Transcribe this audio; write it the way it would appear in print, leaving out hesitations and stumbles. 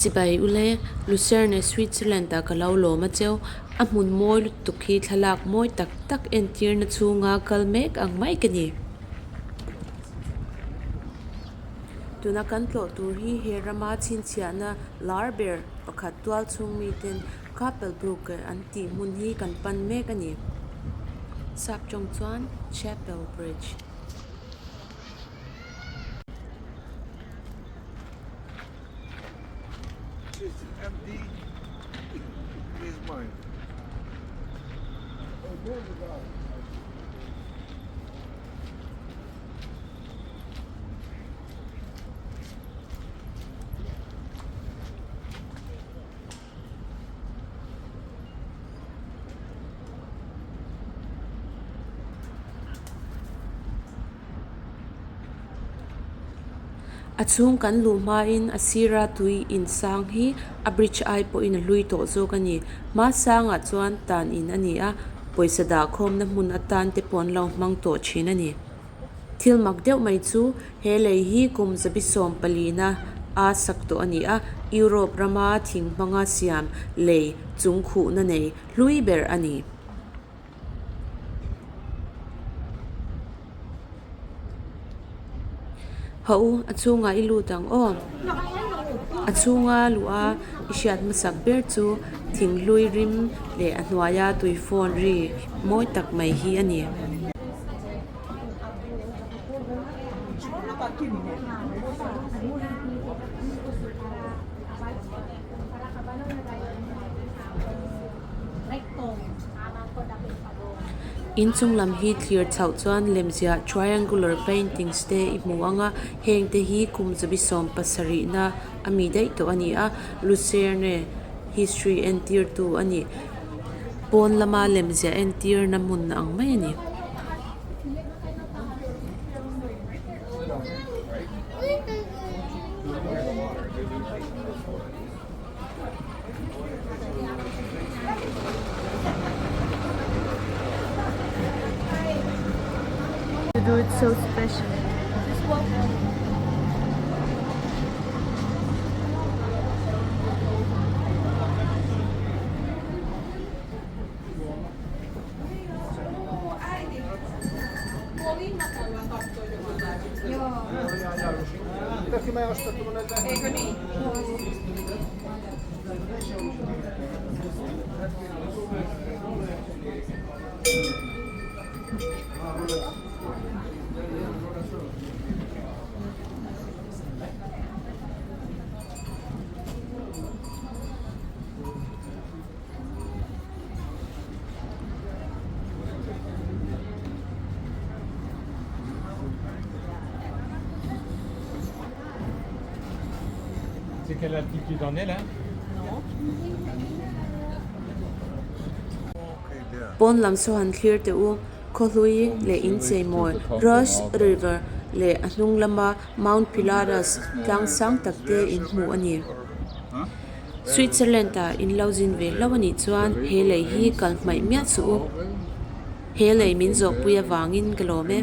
Chibai ule, Lucerne, Switzerland ah ka lo lawm a cheu. A hmun mawi lutuk hi thlalak mawi tak tak entirna chhunga kal mek ang mai ka ni. Tuna kan tlawh tur hi he rama chhinchhiahna lar ber pakhat tual chhung miten Kapelbrücke an tih hmun hi kan pan mek a ni. Sap tawng chuan Chapel Bridge. A chhung kan luh hmain a sira tui insang hi a bridge ai pawhin a hlui tawh zawk a ni. Hma sangah chuan tan in a ni a, pawisa dah khawmna hmun atan te pawh an lo hmang tawh thin a ni. Thil mak deuh mai chu he lei hi kum 140 na a sak tawh a ni a, Europe rama thing hmanga siam lei chung khuhna nei hlui ber a ni. Haw u, a chhungah i lut ang aw. A chhunga luh a i hriat hmasak ber chu thinghlui rim leh a hnuaia tui fawn ri mawi tak mai hi a ni. Inchung lam hi thlir chhoh chuan lemziah triangular paintings te i hmu ang a heng te hi kum 77 na a mi daih tawh a ni a Lucerne history entir tu a ni pawn lama lemziah entir na hmun ang mai a ni. To do it so special. C'est quelle altitude on est là? Pawn lam saw han thlir teh u, khawhlui leh inchei mawi Rush River leh a hnung lama Mount Pilatus tlang sang tak te in hmuh a ni. Switzerland ah in lo zin ve hlauh a nih chuan he lei hi kal hmaih miah suh u. He lei min zawhpui avangin ka lawm e.